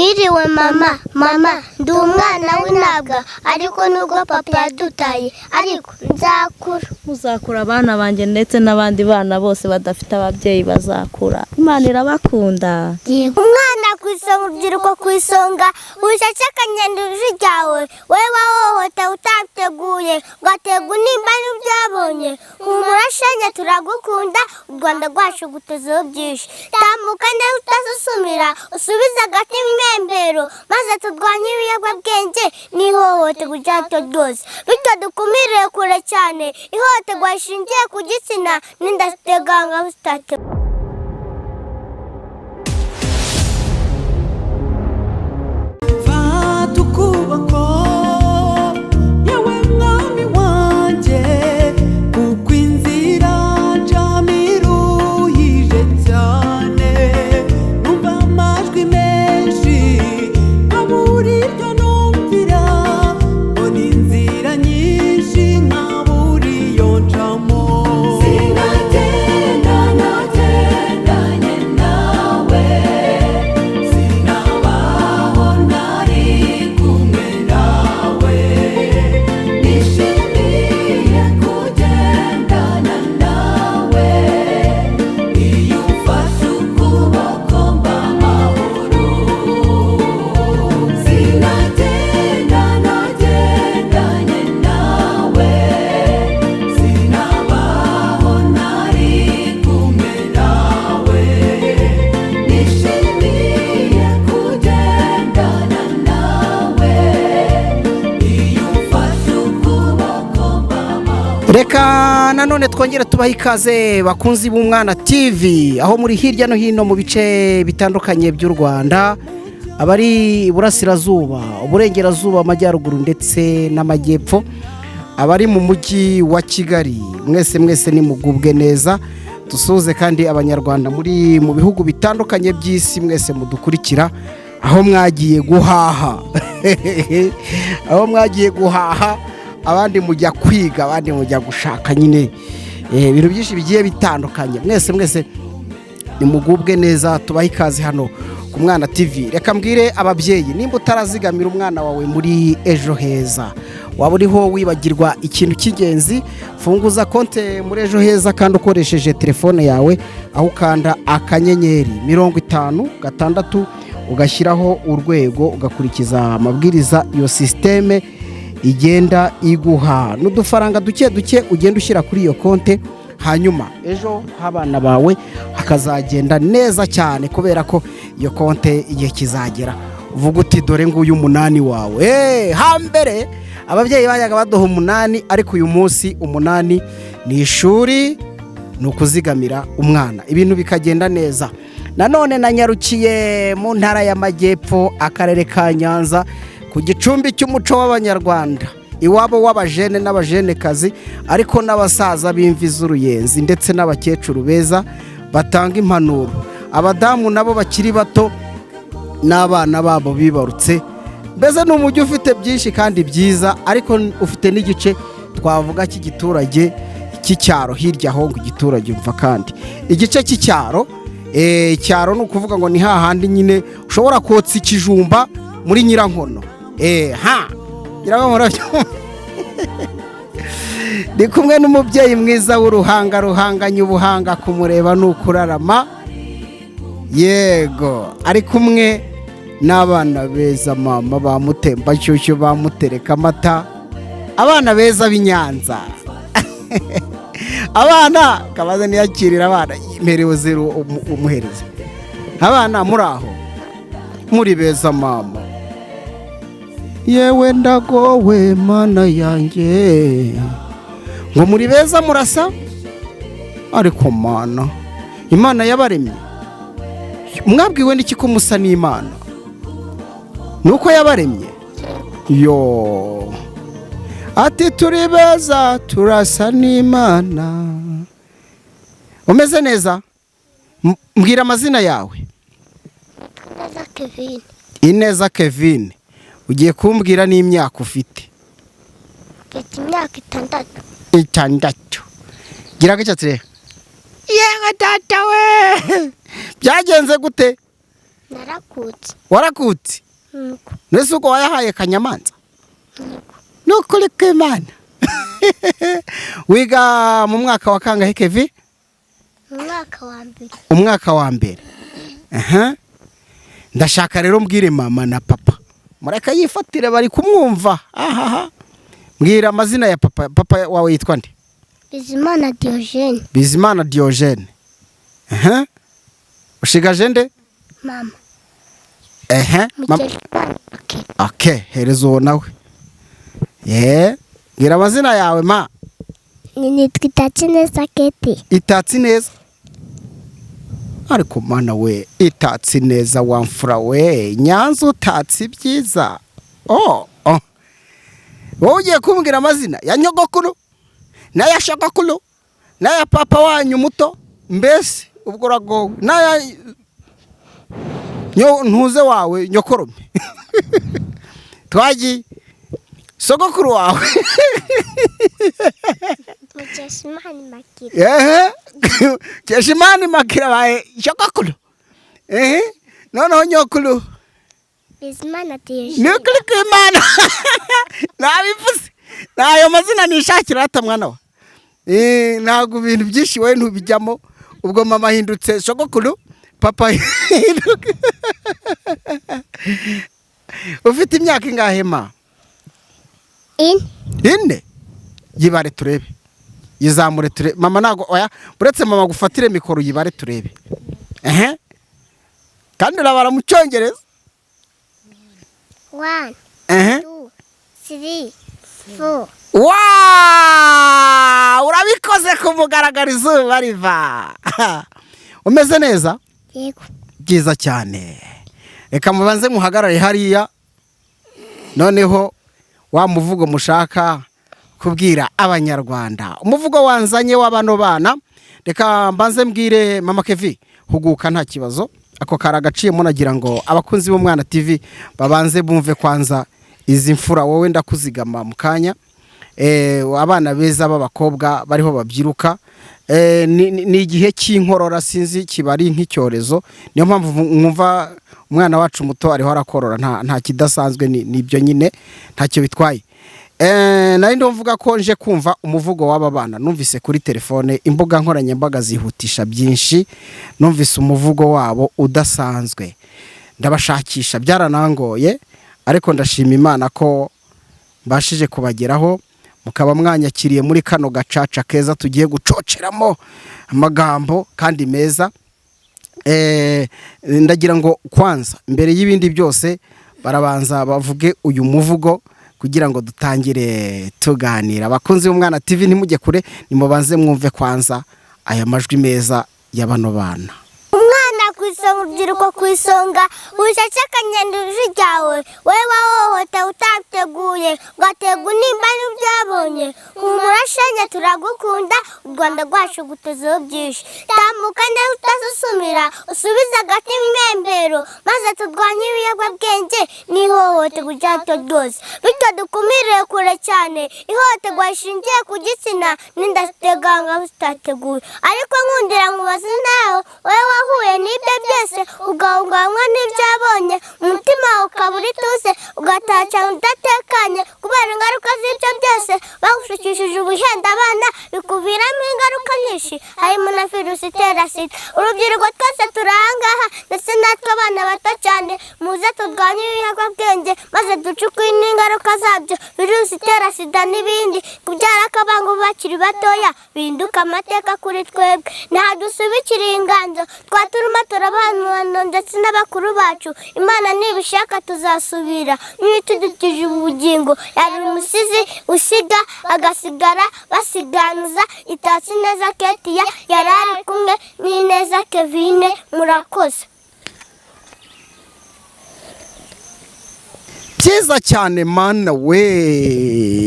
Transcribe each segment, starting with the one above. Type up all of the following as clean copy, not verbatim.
Mwiriwe mama, mama ndi umwana w'intabwa, ariko nubwo papa yadutaye ariko nzakura. Muzakura abana banjye, ndetse n'abandi bana bose badafite ababyeyi bazakura. Imana irabakunda. Umwana ku isonga, urubyiruko ku isonga, wiceceka ngenda ijwi ryawe. Wowe wahohotewe utateguye, ugaterwa intimba n'ibyabonye, humura shenge turagukunda. U Rwanda rwacu gutezeho byinshi. Tambuka neza utasusumira, usubize agati imyembero, maze turwanye ibiyobyabwenge n'ihohoterwa iryo ari ryo ryose, bityo dukumire kure cyane ihohoterwa rishingiye ku gitsina n'inda ziterwa zitateguwe. Fata ukuboko, yewe mwami wanjye, kuko inzira ncamo iruhije cyane. Numva amajwi menshi nkabura iryo numvira, mbona inzira nyinshi nkabura iyo ncamo. Sinagenda nagendanye nawe, sinabaho ntari kumwe nawe. Nishimiye kugendana nawe, iyo umfashe ukuboko mba amahoro. Sinagenda nagendanye nawe, sinabaho ntari kumwe nawe. Nishimiye kugendana nawe, iyo umfashe ukuboko mba amahoro. Reka nanone twongere tubahe ikaze, bakunzi b'Umwana TV, aho muri hirya no hino mu bice bitandukanye by'u Rwanda, abari iburasirazuba, uburengerazuba, amajyaruguru ndetse n'amajyepfo, abari mu mujyi wa Kigali, mwese mwese nimugubwe neza. Dusuhuze kandi Abanyarwanda muri mu bihugu bitandukanye by'isi, mwese mudukurikira aho mwagiye guhaha, aho mwagiye guhaha, abandi mujya kwiga, abandi mujya gushaka nyine ibintu byinshi bigiye bitandukanye. Mwese mwese nimugubwe neza, tubahe ikaze hano ku Mwana TV. Reka mbwire ababyeyi, nimba utarazigamira umwana wawe muri Ejo Heza, waba uriho wibagirwa ikintu cy'ingenzi. Funguza konte muri Ejo Heza kandi ukoresheje telefone yawe, aho ukanda *56 ugashyiraho urwego, ugakurikiza amabwiriza iyo sisiteme igenda iguha, n'udufaranga duke duke ugenda ushyira kuri iyo konte, hanyuma ejo h'abana bawe hakazagenda neza cyane, kubera ko iyo konte igihe kizagera uvuga uti: "Dore nguyu umunani wawe." Hambere ababyeyi bajyaga baduha umunani, ariko uyu munsi umunani ni ishuri, ni ukuzigamira umwana, ibintu bikagenda neza. Nanone nanyarukiye mu Ntara y'Amajyepfo, Akarere ka Nyanza, ku gicumbi cy'umuco w'Abanyarwanda, iwabo w'abajene n'abajenekazi, ariko n'abasaza b'imvi z'uruyenzi ndetse n'abakecuru beza batanga impanuro, abadamu nabo bakiri bato n'abana babo bibarutse. Mbese ni umujyi ufite byinshi kandi byiza, ariko ufite n'igice twavuga cy'igiturage cy'icyaro hirya aho. Ngo igiturage, umva kandi igice cy'icyaro. Icyaro ni ukuvuga ngo ni hahandi nyine ushobora kotsa ikijumba muri nyirankono. Ha nyirankono. Ndi kumwe n'umubyeyi mwiza w'uruhanga ruhanganye ubuhanga, kumureba ni ukurarama. Yego, ari kumwe n'abana beza, mama ba Mutembashyushyu, bamutereka amata, abana beza b'i Nyanza. Abana kabaze niyakirira abana, mperewe zeru umuhereze. Abana muri aho, muri beza mama. Yewe ndagowe, Mana yanjye! Ngo muri beza, murasa, ariko Mana, Imana yabaremye, mwabwiwe n'iki ko musa n'Imana? Ni uko yabaremye. Yo ati: "Turi beza, turasa n'Imana." Umeze neza? Mbwira amazina yawe. Neza Kevin. Ineza Kevin, ugiye kumbwira n'imyaka ufite. Mfite imyaka 6. 6. Gira gutya turebe. Yewe data we, byagenze gute? Narakutse. Warakutse? Nuko. Mbese ubwo wayahaye Kanyamanza? Ni ukuri kw'Imana. Wiga mu mwaka wa kangahe, Kevi? Mu mwaka wa mbere. Umwaka wa mbere. Aha. Ndashaka rero mbwire mama na papa, mureka yifatire, bari kumwumva. Ahaha, mbwira amazina ya papa. Papa wawe yitwa nde? Bizimana Diogene. Bizimana Diogene. Aha, ushigaje nde? Mama. Ehe, mama. Mukeshimana Akira. Okay, hereza uwo nawe. Ye, mbwira amazina yawe ma. Nitwa Itatsineza Keti. Itatsi neza. Ariko mana we, itatsi neza wa mfura we, Nyanza utatse ibyiza. Oh. Wowe ugiye kumbwira amazina ya nyogokuru n'aya shogokuru n'aya papa wanyu muto, mbese ubwo uragowe, n'aya ntuze wawe nyokorome. Twagiye, sogokuru wawe. Mukeshimana Makira. Ehe, Keshimani Makira baye shogokuru. Ehe, noneho nyokuru? Bizimana Diogene. Ni ukuri kw'Imana, nabivuze, n'ayo mazina nishakira hata mwana wa. Ntabwo ibintu byinshi wowe ntubijyamo. Ubwo mama ahindutse sogokuru, papa ahinduka. Ufite imyaka ingahe ma? 4. 4? Yibare turebe, yizamure turebe. Mama ntabwo, oya, uretse mama gufatire mikoro, yibare turebe. Ehe, kandi urabara mu Cyongereza. 1. Ehe. 2, 3, 4. Wa, urabikoze ku mugaragaro, izuba riva. Umeze neza? Yego. Byiza cyane. Reka mubanze muhagarare hariya, noneho wa muvugo mushaka kubwira Abanyarwanda, umuvugo wanzanye wa bano bana. Reka mbanze mbwire mama Kevi, huguka, nta kibazo, ako kari agaciyemo. Nagira ngo abakunzi b'Umwana TV babanze bumve kwanza izi mfura. Wowe ndakuzigama mu kanya. Abana beza b'abakobwa bariho babyiruka. Ni igihe cy'inkorora, sinzi, kiba ari nk'icyorezo, niyo mpamvu mwumva umwana wacu muto ariho arakorora. Nta kidasanzwe, ni ibyo nyine, ntacyo bitwaye. Nari ndumvuga ko nje kumva umuvugo w'aba bana. Numvise kuri telefone, imbuga nkoranyambaga zihutisha byinshi, numvise umuvugo wabo udasanzwe, ndabashakisha byaranangoye, ariko ndashima Imana ko mbashije kubageraho, mukaba mwanyakiriye muri kano gacaca keza tugiye gucoceramo amagambo kandi meza. Ndagira ngo kwanza mbere y'ibindi byose barabanza bavuge uyu muvugo kugira ngo dutangire tuganira. Abakunzi b'Umwana TV, ntimujye kure, nimubanze mwumve kwanza aya majwi meza ya bano bana. Umwana ku isonga, urubyiruko ku isonga, wicecekanye ijwi ryawe. Wowe wahohotewe utateguye, ugaterwa intimba n'ibyabonye, humura shenge, turagukunda. U Rwanda rwacu gutezeho byinshi. Tambuka neza utasusumira, usubize agati impembero, maze turwanye ibiyobyabwenge n'ihohoterwa iryo ari ryo ryose, bityo dukumire kure cyane ihohoterwa rishingiye ku gitsina n'inda ziteganywa zitateguwe. Ariko nkundira nkubaze nawe, wowe wahuye n'ibyo byose, ugahungabanywa n'ibyabonye, umutima wawe ukaba uri tuze, ugataha udatekanye kubera ingaruka z'ibyo byose, bagushukishije ubuhenda abana, bikuviramo ingaruka nyinshi harimo na virusi itera sida. Urubyiruko twese turi ahangaha, ndetse natwe abana bato cyane, muze turwanye ibiyobyabwenge maze duce n'ingaruka zabyo, virusi itera sida n'ibindi. Kubyara akabangu bakiri batoya bihinduka amateka kuri twebwe. Nta dusubikira inganzo twaturuma turabana ndetse n'abakuru bacu. Imana nibishaka tuzasubira n'ibitudukije ubugingo. Yari umusizi usiga agasigara basiganuza. Itatsi neza Ketiya yari ari kumwe n'Ineza Kevine. Murakoze. Byiza cyane, mana we!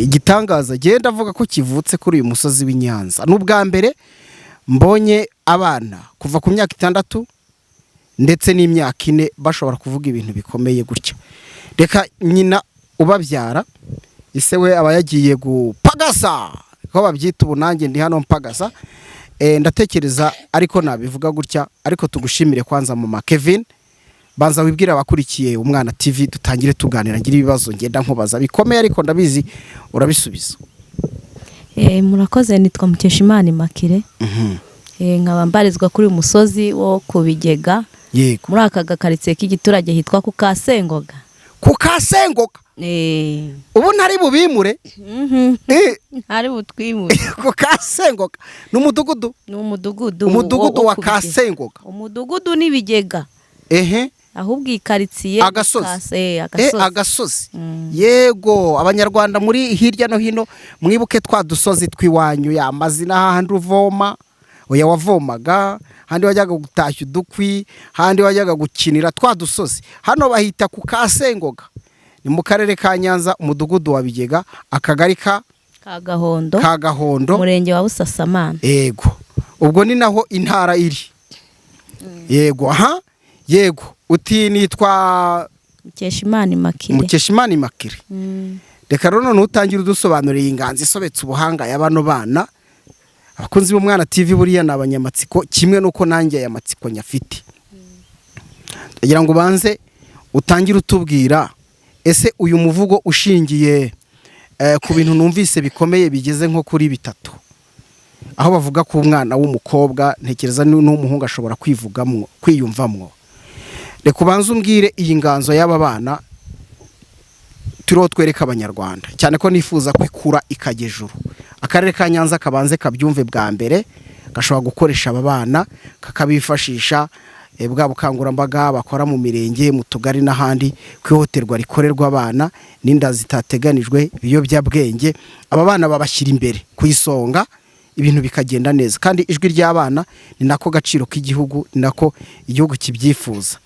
Igitangaza genda avuga ko kivutse kuri uyu musozi w'i Nyanza. Ni ubwa mbere mbonye abana kuva ku myaka 6 ndetse n'imyaka 4 bashobora kuvuga ibintu bikomeye gutya. Reka nyina ubabyara, ise we aba yagiye gupagasa ko babyita, ubu nanjye ndi hano mpagasa. Ndatekereza ariko nabivuga gutya, ariko tugushimire kwanza mama Kevin. Banza wibwira abakurikiye Umwana TV, dutangire tuganira. Ngira ibibazo ngenda nkubaza bikomeye, ariko ndabizi urabisubiza. Murakoze, nitwa Mukeshimana Immaculée. Nkaba mbarizwa kuri uyu musozi wo ku Bigega, Yego. muri aka gakaritsiye k'igiturage hitwa ku Kasengoga. Ku Kasengoga? Ubu ntari bubimure? Ntari butwimure. Ku Kasengoga ni umudugudu? Ni umudugudu. Umudugudu wo wa ku Bigega. Kasengoga. Umudugudu n'Ibigega. Ahubwo iyi karitsiye Agasozi. Agasozi. Agasozi. Yego, abanyarwanda muri hirya no hino, mwibuke twa dusozi tw'iwanyu, ya mazina, hahandi uvoma, oya, wavomaga, handi wajyaga gutashya udukwi, handi wajyaga gukinira, twa dusozi. Hano bahita ku Kasengoga, ni mu karere ka Nyanza, umudugudu wa Bigega, akagari ka Ka Gahondo. Ka Gahondo. Umurenge wa Busasamana. Yego, ubwo ni naho intara iri. Yego, aha, yego. Uti nitwa Mukeshimana Immaculée. Mukeshimana Immaculée. Reka rero none utangire udusobanurira iyi nganzo isobetse ubuhanga ya bano bana. Abakunzi b'Umwana TV buriya ni abanyamatsiko, kimwe n'uko nanjye aya matsiko nyafite. Ndagira ngo ubanze utangire utubwira, ese uyu muvugo ushingiye ku bintu numvise bikomeye bigeze nko kuri bitatu, aho bavuga ko umwana w'umukobwa, ntekereza n'umuhungu ashobora kwivugamo, kwiyumvamwo. Reka ubanze umbwire iyi nganzo y'aba bana turiho twereka abanyarwanda, cyane ko nifuza ko ikura ikajya ejuru. Akarere ka Nyanza kabanze kabyumve bwa mbere, gashobora gukoresha aba bana, kakabifashisha bwa bukangurambaga bakora mu mirenge, mu tugari n'ahandi, ku ihohoterwa rikorerwa abana n'inda zitateganijwe, ibiyobyabwenge. Aba bana babashyira imbere ku isonga, ibintu bikagenda neza. Kandi ijwi ry'abana ni nako gaciro k'igihugu, ni nako igihugu kibyifuza.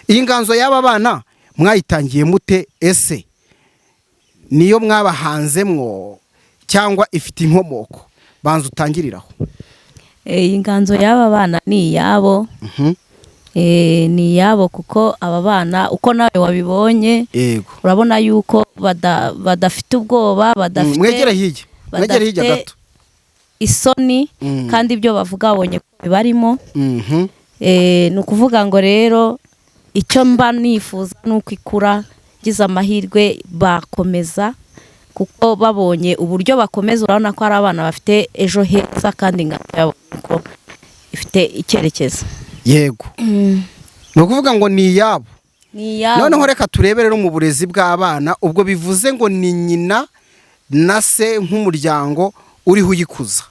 Iyi nganzo y'aba bana mwayitangiye mute? Ese niyo mwabahanzemwo cyangwa ifite inkomoko? Banza utangiriraho. Iyi nganzo y'aba bana ni iyabo. Ni iyabo kuko aba bana, uko nawe wabibonye, urabona yuko badafite ubwoba, badafite Mwegere hirya, mwegere hirya badafite gato. isoni, kandi ibyo bavuga babonye ko bibarimo. Ni ukuvuga ngo rero icyo mba nifuza ni uko ikura, ngize amahirwe bakomeza, kuko babonye uburyo bakomeza, urabona ko ari abana bafite ejo heza, kandi ingano yabo ko ifite icyerekezo. Yego, ni ukuvuga ngo ni iyabo. Ni iyabo. Noneho reka turebe rero mu burezi bw'abana. Ubwo bivuze ngo ni nyina na se nk'umuryango uriho uyikuza?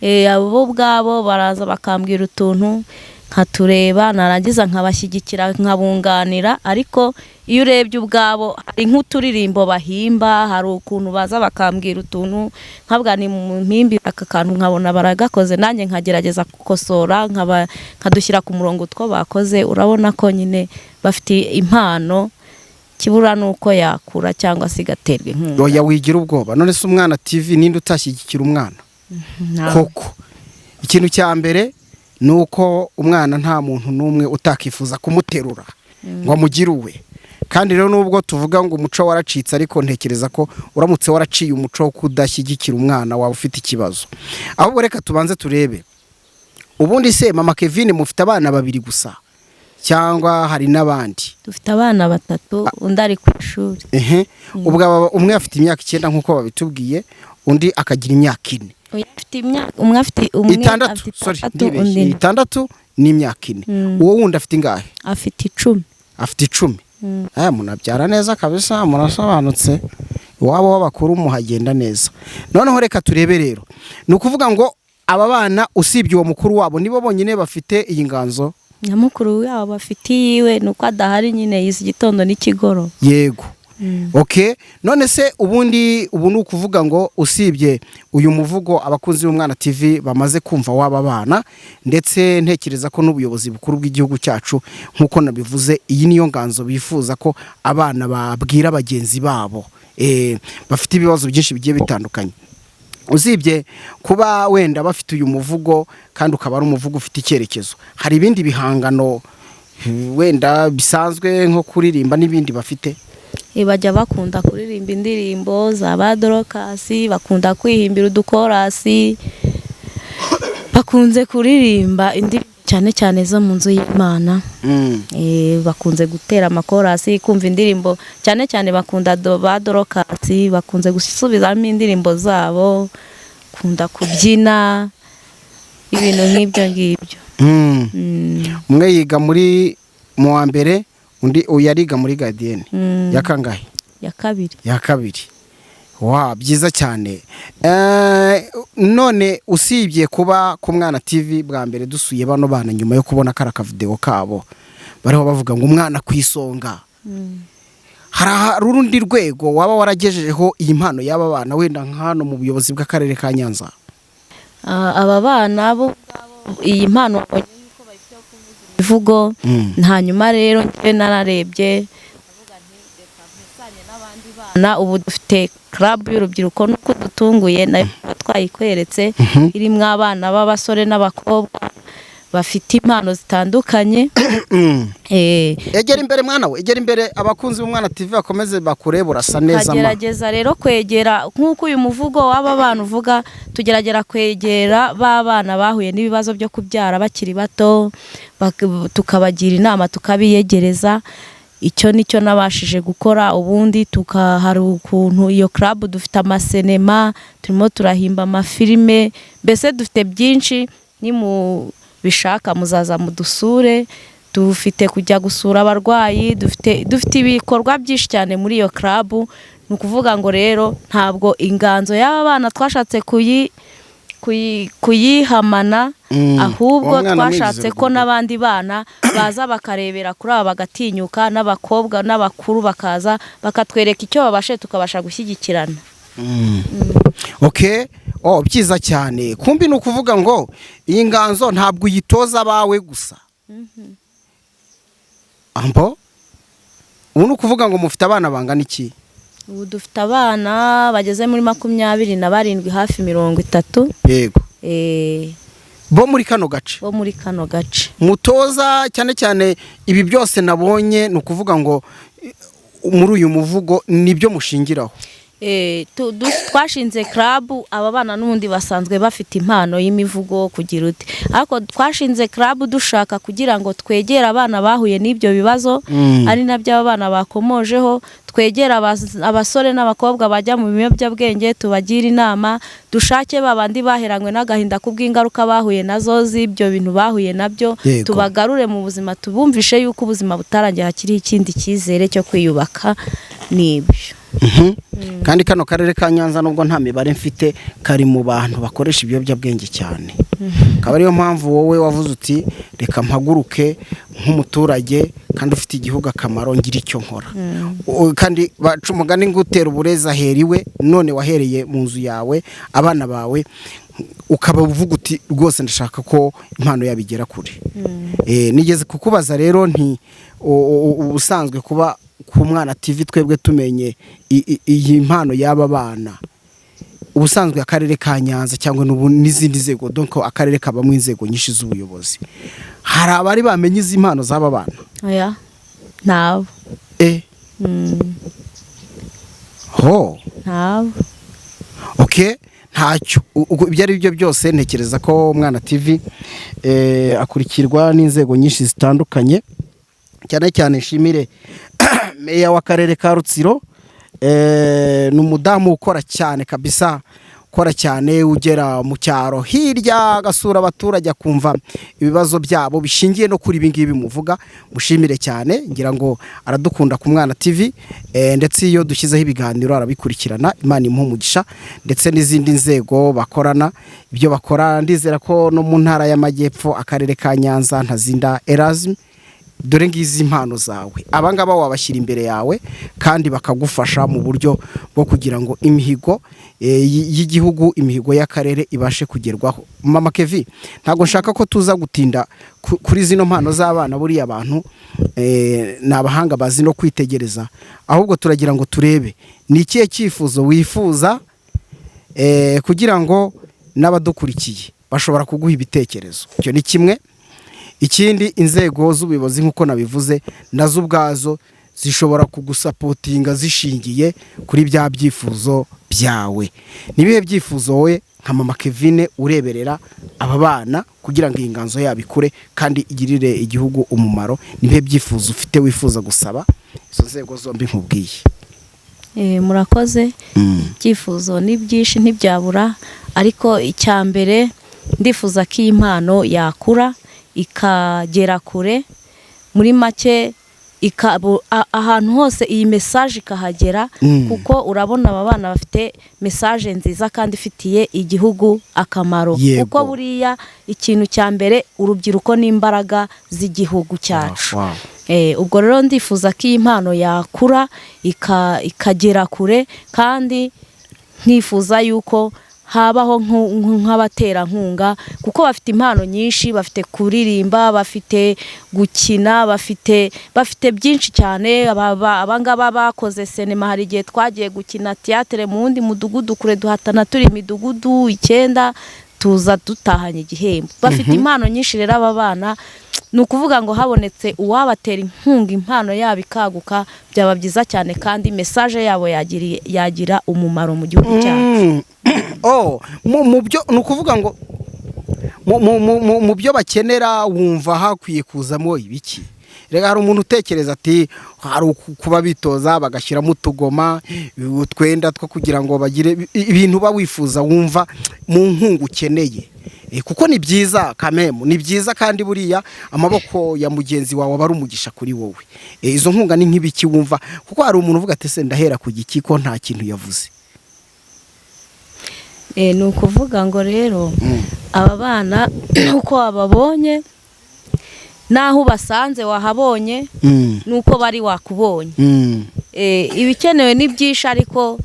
Abo ubwabo baraza bakambwira utuntu nkatureba, narangiza nkabashyigikira, nkabunganira. Ariko iyo urebye ubwabo, hari nk'uturirimbo bahimba, hari ukuntu baza bakambwira utuntu, nkabwa ni mu mpimbi aka kantu, nkabona baragakoze, nanjye nkagerageza gukosora, nkadushyira ku murongo utwo bakoze. Urabona ko nyine bafite impano, kibura nuko yakura cyangwa se igaterwa inkunga. Oya, wigira ubwoba. None se Umwana TV, ninde utashyigikira umwana? Koko ikintu cya mbere ni uko umwana nta muntu n'umwe utakifuza kumuterura ngo amugire uwe. Kandi rero nubwo tuvuga ngo umuco waracitse, ariko ntekereza ko uramutse waraciye umuco wo kudashyigikira umwana, waba ufite ikibazo. Ahubwo reka tubanze turebe, ubundi se mama Kevin, mufite abana babiri gusa cyangwa hari n'abandi? Dufite abana batatu, undi ari ku ishuri. Ehe, ubwo umwe afite imyaka 9 nk'uko babitubwiye, undi akagira imyaka 4. Oya, afite imyaka, umwe afite, umwe 6. afite Sorry, 6, ndibeshye. undi 6 n'imyaka 4. Uwo wundi afite ingahe? Afite 10. Afite 10. Aya, munabyara neza kabisa, murasobanutse, iwabo w'abakuru muhagenda neza. Noneho reka turebe rero, ni ukuvuga ngo aba bana, usibye uwo mukuru wabo, nibo bonyine bafite iyi nganzo? Nyamukuru wabo bafite iyiwe, ni uko adahari nyine, yize igitondo n'ikigoroba. Yego, okay. None se ubundi ubu ni ukuvuga ngo usibye uyu muvugo abakunzi b'Umwana TV bamaze kumva w'aba bana, ndetse ntekereza ko n'ubuyobozi bukuru bw'igihugu cyacu, nk'uko nabivuze, iyi niyo nganzo bifuza ko abana babwira bagenzi babo bafite ibibazo byinshi bigiye bitandukanye. Usibye kuba wenda bafite uyu muvugo, kandi ukaba ari umuvugo ufite icyerekezo, hari ibindi bihangano wenda bisanzwe nko kuririmba n'ibindi bafite? Bajya bakunda kuririmba indirimbo za ba Dorokasi, bakunda kwihimbira udukorasi, bakunze kuririmba indirimbo Cyane cyane zo mu nzu y'Imana. Bakunze gutera amakorasi, kumva indirimbo, cyane cyane bakunda ba Dorokasi, bakunze gusubizamo indirimbo zabo, kunda kubyina ibintu nk'ibyo ngibyo. Umwe yiga muri mu wa mbere, undi uyu ariga muri gardienne ya kangahe? Ya kabiri. Ya kabiri. Wa byiza cyane. None usibye kuba ku Mwana TV bwa mbere dusuye bano bana nyuma yo kubona kara kavideo kabo bariho bavuga ngo umwana ku isonga, hari urundi rwego waba waragejejeho iyi mpano y'aba bana, wenda nka hano mu buyobozi bw'akarere ka Nyanza? Aba bana bo ubwabo iyi mpano babonye yuko bayifite yo kuvuza imivugo. Hanyuma rero njyewe nararebye ndavuga nti reka nkusanye n'abandi bana. Ubu dufite club y'urubyiruko, nuko dutunguye nayo tuba twayikweretse, irimo abana b'abasore n'abakobwa bafite impano zitandukanye. Egera imbere mwana we, egera imbere, abakunzi b'Umwana TV bakomeze bakurebe, urasa neza ma. Tukagerageza rero kwegera nk'uko uyu muvugo w'aba bana uvuga, tugeragera kwegera ba bana bahuye n'ibibazo byo kubyara bakiri bato, tukabagira inama, tukabiyegereza. Icyo nicyo nabashije gukora. Ubundi hari ukuntu iyo club dufite amasenema, turimo turahimba amafilime, mbese dufite byinshi. Nimubishaka muzaza mudusure. Dufite kujya gusura abarwayi, dufite ibikorwa byinshi cyane muri iyo club. Ni ukuvuga ngo rero ntabwo inganzo y'aba bana twashatse kuyihamana, ahubwo Uwo mwana twashatse mwigize ko ruguru. n'abandi bana baza bakarebera kuri aba bagatinyuka, n'abakobwa n'abakuru bakaza bakatwereka icyo babashe, tukabasha gushyigikirana. Okay, oh, byiza cyane. Kumbi ni ukuvuga ngo iyi nganzo ntabwo uyitoza abawe gusa. Ambo ubu ni ukuvuga ngo mufite abana bangana iki? Ubu dufite abana bageze muri 27, hafi 30. Bo muri kano gace? Bo muri kano gace. Mutoza cyane cyane ibi byose nabonye, ni ukuvuga ngo muri uyu muvugo nibyo mushingiraho? Twashinze club. Aba bana n'ubundi basanzwe bafite impano y'imivugo kugira ute, ariko twashinze club dushaka kugira ngo twegere abana bahuye n'ibyo bibazo, ari nabyo aba bana bakomojeho, twegere abasore n'abakobwa bajya mu biyobyabwenge, tubagire inama, dushake ba bandi baheranywe n'agahinda kubw'ingaruka bahuye nazo z'ibyo bintu bahuye nabyo, tubagarure mu buzima, tubumvishe yuko ubuzima butarangiye, hakiriho ikindi cyizere cyo kwiyubaka. Nibyo. Kandi kano karere ka Nyanza, nubwo nta mibare mfite, kari mu bantu bakoresha ibiyobyabwenge cyane, akaba ariyo mpamvu wowe wavuze uti reka mpaguruke nk'umuturage kandi ufite igihugu akamaro, ngira icyo nkora. Kandi baca umugani ngo utera uburezi ahera iwe. None wahereye mu nzu yawe, abana bawe, ukaba uvuga uti rwose ndashaka ko impano yabo igera kure. Nigeze kukubaza rero nti ubusanzwe kuba ku Mwana TV twebwe tumenye iyi mpano y'aba bana, ubusanzwe akarere ka Nyanza cyangwa n'izindi nzego, donc akarere kabamo inzego nyinshi z'ubuyobozi, hari abari bamenye izi mpano z'aba bana? Oya, ntabo. Ho. Ntabo. Okay, ntacyo. Ibyo ari byo byose ntekereza ko Mwana TV akurikirwa n'inzego nyinshi zitandukanye. Cyane cyane nshimire meya w'akarere ka Rutsiro. Ni umudamu ukora cyane kabisa, ukora cyane, ugera mu cyaro hirya agasura abaturage, akumva ibibazo byabo bishingiye no kuri ibi ngibi muvuga. Mushimire cyane, ngira ngo aradukunda ku Mwana TV, ndetse iyo dushyizeho ibiganiro arabikurikirana. Imana imuha umugisha, ndetse n'izindi nzego bakorana ibyo bakora. Ndizera ko no mu ntara y'Amajyepfo, akarere ka Nyanza, Ntazinda Erasme, dore ngizi impano zawe, abangaba wabashyira imbere yawe kandi bakagufasha mu buryo bwo kugira ngo imihigo y'igihugu, imihigo y'akarere ibashe kugerwaho. Mama Kevi, ntabwo nshaka ko tuza gutinda kuri zino mpano z'abana. Buriya abantu ni abahanga, bazi no kwitegereza. Ahubwo turagira ngo turebe ni ikihe cyifuzo wifuza, kugira ngo n'abadukurikiye bashobora kuguha ibitekerezo. Icyo ni kimwe. Ikindi, inzego z'ubuyobozi nk'uko nabivuze, nazo ubwazo zishobora kugusapotinga zishingiye kuri bya byifuzo byawe. Ni ibihe byifuzo wowe Nka mama Kevine ureberera aba bana kugira ngo iyi nganzo yabo ikure kandi igirire igihugu umumaro, nibihe byifuzo ufite wifuza gusaba izo nzego zombi nkubwiye? Murakoze. Ibyifuzo ni byinshi, ntibyabura, ariko icya mbere ndifuza ko iyi mpano yakura ikagera kure, muri make ahantu hose iyi message ikahagera, kuko urabona aba bana bafite message nziza kandi ifitiye igihugu akamaro. Kuko buriya ikintu cya mbere, urubyiruko ni imbaraga z'igihugu cyacu. Ubwo rero ndifuza ko iyi mpano yakura ikagera kure, kandi nkifuza yuko habaho nk'abaterankunga, kuko bafite impano nyinshi, bafite kuririmba, bafite gukina, bafite byinshi cyane. Abangaba bakoze sinema. Hari igihe twagiye gukina théâtre mu wundi mudugudu kure, duhatana turi imidugudu 9, tuza dutahanye igihembo. Bafite impano nyinshi rero aba bana. Ni ukuvuga ngo habonetse uwabatera inkunga, impano yabo ikaguka, byaba byiza cyane, kandi message yabo yagira umumaro mu gihugu cyacu. Oh, mu byo ni ukuvuga ngo mu byo bakenera wumva hakwiye kuzamo ibiki? Reka, hari umuntu utekereza ati hari kuba bitoza bagashyiramo utugoma, utwenda two kugira ngo bagire ibintu uba wifuza, wumva mu nkunga ukeneye. Kuko ni byiza kamemu, ni byiza, kandi buriya amaboko ya mugenzi wawe aba ari umugisha kuri wowe. Izo nkunga ni nk'ibiki wumva? Kuko hari umuntu uvuga ati: "Se ndahera ku giki ko nta kintu yavuze?" Ni ukuvuga ngo rero aba bana uko wababonye n'aho ubasanze wahabonye, n'uko bari wakubonye. Ibikenewe ni byinshi, ariko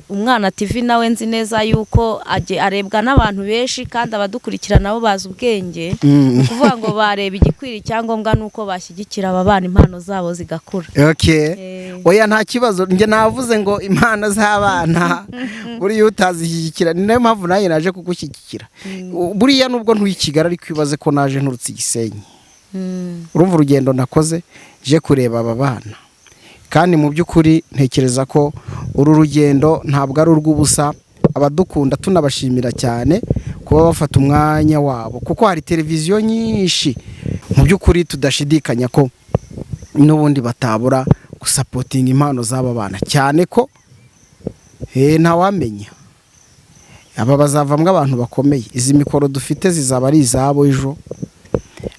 Umwana TV nawe nzi neza yuko arebwa n'abantu benshi, kandi abadukurikira nabo bazi ubwenge. Ni ukuvuga ngo bareba igikwiriye, icyangombwa ni uko bashyigikira aba bana, impano zabo zigakura. Oya, nta kibazo. Njye navuze ngo impano z'abana buriya utazishyigikira, ni nayo mpamvu nanjye naje kugushyigikira. Buriya nubwo ntuye i Kigali, ariko ibaze ko naje nturutse i Gisenyi. Urumva urugendo nakoze nje kureba aba bana, kandi mu by'ukuri ntekereza ko uru rugendo ntabwo ari urw'ubusa. Abadukunda tunabashimira cyane kuba bafata umwanya wabo, kuko hari televiziyo nyinshi mu by'ukuri tudashidikanya ko n'ubundi batabura gusupportinga impano z'aba bana, cyane ko ntawamenya, aba bazavamo abantu bakomeye. Izi mikoro dufite zizaba ari izabo ejo.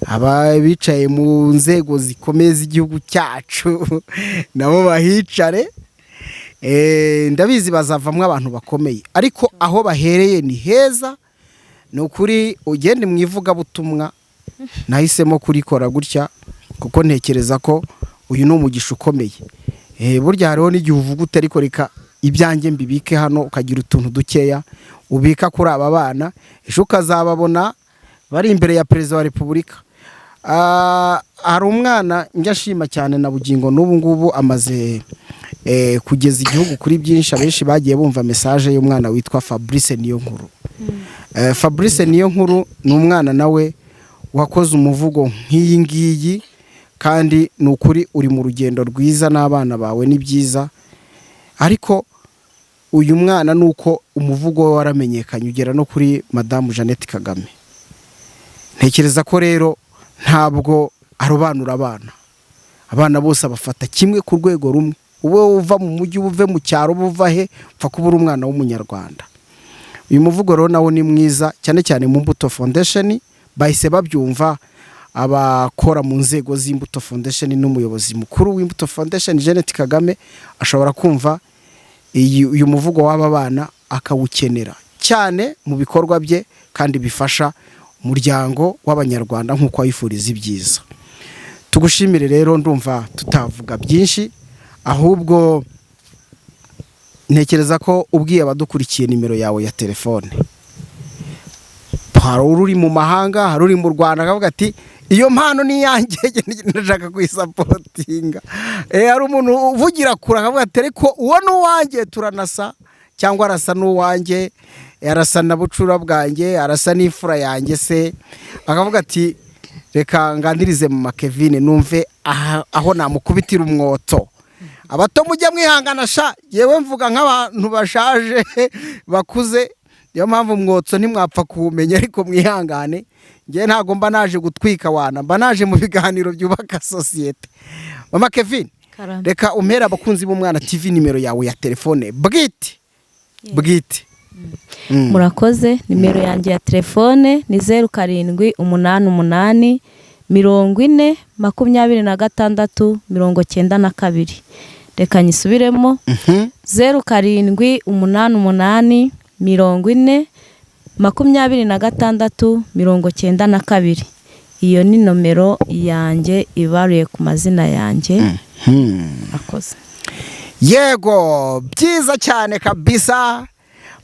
Aba bicaye mu nzego zikomeye z'igihugu cyacu nabo bahicare. Ndabizi bazavamo abantu bakomeye, ariko aho bahereye ni heza. Ni ukuri ugende mu ivugabutumwa, nahisemo kurikora gutya kuko ntekereza ko uyu ni umugisha ukomeye. Burya hariho n'igihe uvuga uti: "Ariko reka ibyanjye mbibike hano," ukagira utuntu dukeya ubika kuri aba bana, ejo ukazababona bari imbere ya Perezida wa Repubulika. Hari umwana njya ashima cyane na bugingo n'ubu ngubu amaze kugeza igihugu kuri byinshi. Abenshi bagiye bumva message y'umwana witwa Fabrice Niyonkuru. Fabrice Niyonkuru ni umwana nawe wakoze umuvugo nk'iyi ngiyi, kandi ni ukuri uri mu rugendo rwiza n'abana bawe, ni byiza. Ariko uyu mwana ni uko umuvugo we waramenyekanye ugera no kuri Madamu Jeannette Kagame. Ntekereza ko rero ntabwo arobanura abana, abana bose abafata kimwe ku rwego rumwe. Ube uva mu mujyi, uve mu cyaro, uba uva he, upfa kuba uri umwana w'Umunyarwanda. Uyu muvugo rero nawo ni mwiza cyane cyane. Mu Mbuto Foundation bahise babyumva, abakora mu nzego z'Imbuto Foundation n'umuyobozi mukuru w'Imbuto Foundation Jeannette Kagame ashobora kumva uyu muvugo w'aba bana akawukenera cyane mu bikorwa bye, kandi bifasha umuryango w'Abanyarwanda nk'uko wayifuriza ibyiza. Tugushimire rero. Ndumva tutavuga byinshi, ahubwo ntekereza ko ubwiye abadukurikiye nimero yawe ya telefone. Hari uri mu mahanga, hari uri mu Rwanda, akavuga ati: "Iyo mpano ni iyanjye, ndashaka kuyisupportinga." Hari umuntu uvugira kure akavuga ati: "Ariko uwo ni uwanjye, turanasa, cyangwa arasa n'uwanjye, arasa na bucura bwanjye, arasa n'imfura yanjye se," akavuga ati: "Reka nganirize mama Kevin numve aho namukubitira umwoto." Abato mujya mwihangana sha, yewe mvuga nk'abantu bashaje bakuze. Niyo mpamvu mwotso ntimwapfa kuwumenya, ariko mwihangane, ngewe ntabwo mba naje gutwika wana, mba naje mu biganiro byubaka sosiyete. Mama Kevin, Karame. reka umpere abakunzi b'Umwana TV nimero yawe ya telefone bwite bwite. Murakoze. Nimero yanjye ya telefone ni 0788 40 26 92. Reka nyisubiremo: 0788 40 26 92. Iyo ni nomero yanjye ibaruye ku mazina yanjye. Murakoze. Yego, byiza cyane kabisa.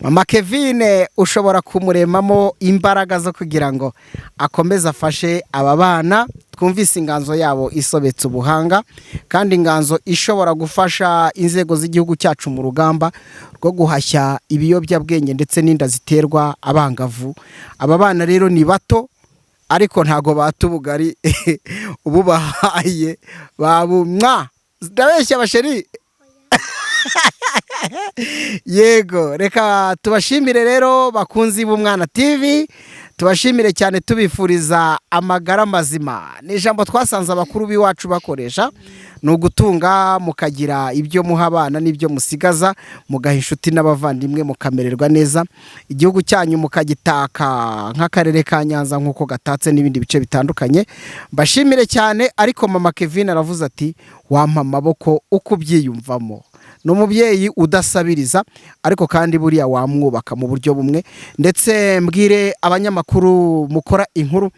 Mama Kevine ushobora kumuremamo imbaraga zo kugira ngo akomeze afashe aba bana. Twumvise inganzo yabo isobetse ubuhanga, kandi inganzo ishobora gufasha inzego z'igihugu cyacu mu rugamba rwo guhashya ibiyobyabwenge ndetse n'inda ziterwa abangavu. Aba bana rero ni bato, ariko ntago bata ubugari ubu bahaye babumwa. Ndabeshya basheri? Yego, reka tubashimire rero bakunzi b'Umwana TV, tubashimire cyane, tubifuriza amagara mazima. Ni ijambo twasanze abakuru b'iwacu bakoresha, ni ugutunga mukagira ibyo muha abana n'ibyo musigaza, mugaha inshuti n'abavandimwe, mukamererwa neza, igihugu cyanyu mukagitaka nk'akarere ka Nyanza nk'uko gatatse n'ibindi bice bitandukanye. Mbashimire cyane. Ariko mama Kevin aravuze ati: "Wampa amaboko uko ubyiyumvamo." Ni umubyeyi udasabiriza, ariko kandi buriya wamwubaka mu buryo bumwe. Ndetse mbwire abanyamakuru mukora inkuru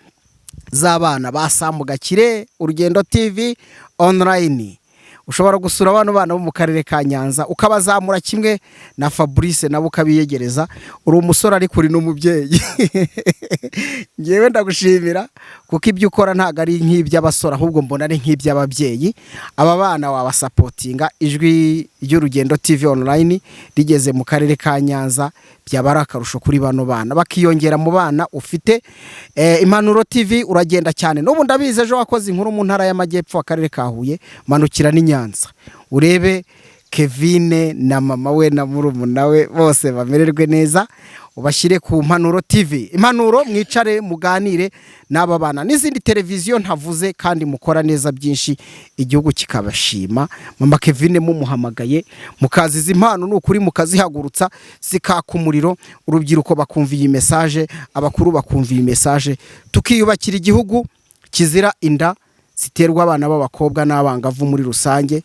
z'abana ba Samu Gakire, Urugendo TV Online, ushobora gusura bano bana bo mu karere ka Nyanza, ukabazamura kimwe na Fabrice, nabo ukabiyegereza. Uri umusore ariko uri n'umubyeyi. Ngewe ndagushimira kuko ibyo ukora ntabwo ari nk'iby'abasore, ahubwo mbona ari nk'iby'ababyeyi. Aba bana wabasapotinga, ijwi ry'Urugendo TV Online rigeze mu karere ka Nyanza byaba ari akarusho kuri bano bana, bakiyongera mu bana ufite. Impanuro TV uragenda cyane n'ubu, ndabizi ejo wakoze inkuru mu ntara y'Amajyepfo, akarere ka Huye. Manukira n'i Nyanza urebe Kevine na mama we na murumuna we, bose bamererwe neza, ubashyire ku Mpanuro TV. Impanuro, mwicare muganire n'aba bana n'izindi televiziyo ntavuze, kandi mukora neza byinshi, igihugu kikabashima. Mama Kevine mumuhamagaye mukaziza impano, ni ukuri mukazihagurutsa zikaka umuriro, urubyiruko bakumva iyi message, abakuru bakumva iyi message, tukiyubakira igihugu kizira inda ziterwa abana b'abakobwa n'abangavu muri rusange,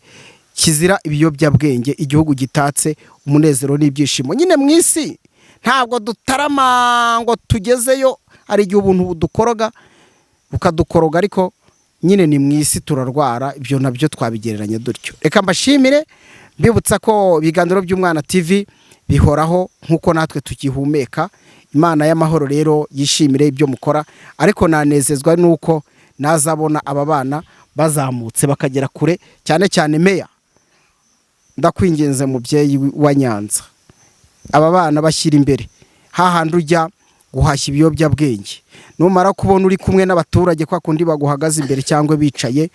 kizira ibiyobyabwenge, igihugu gitatse umunezero n'ibyishimo. Nyine mu isi ntabwo dutarama ngo tugezeyo, hari igihe ubuntu budukoroga, bukadukoroga, ariko nyine ni mu isi turarwara, ibyo nabyo twabigereranya dutyo. Reka mbashimire, mbibutsa ko ibiganiro by'Umwana TV bihoraho nk'uko natwe tukihumeka. Imana y'amahoro rero yishimire ibyo mukora, ariko nanezezwa n'uko nazabona aba bana bazamutse bakagera kure cyane cyane. Meya, ndakwinginze, mubyeyi wa Nyanza, aba bana bashyira imbere hahandi ujya guhashya ibiyobyabwenge. Numara kubona uri kumwe n'abaturage kwa kundi baguhagaze imbere cyangwa bicaye,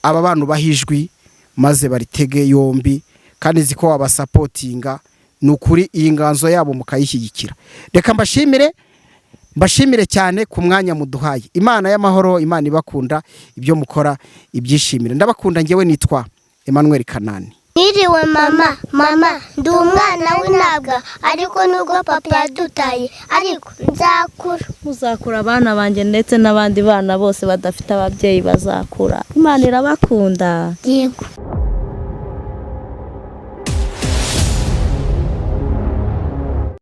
aba bana ubaha ijwi maze baritege yombi, kandi nzi ko wabasapotinga. Ni ukuri iyi nganzo yabo mukayishyigikira. Reka mbashimire, mbashimire cyane ku mwanya muduhaye. Imana y'amahoro, Imana ibakunda, ibyo mukora ibyishimire. Ndabakunda. Ngewe nitwa Emmanuel Kanani. Niriwe mama, mama, ndi umwana w'intabwa, ariko nubwo papa yadutaye, ariko nzakura. Muzakura abana banjye, ndetse n'abandi bana bose badafite ababyeyi bazakura. Imana irabakunda. Yego.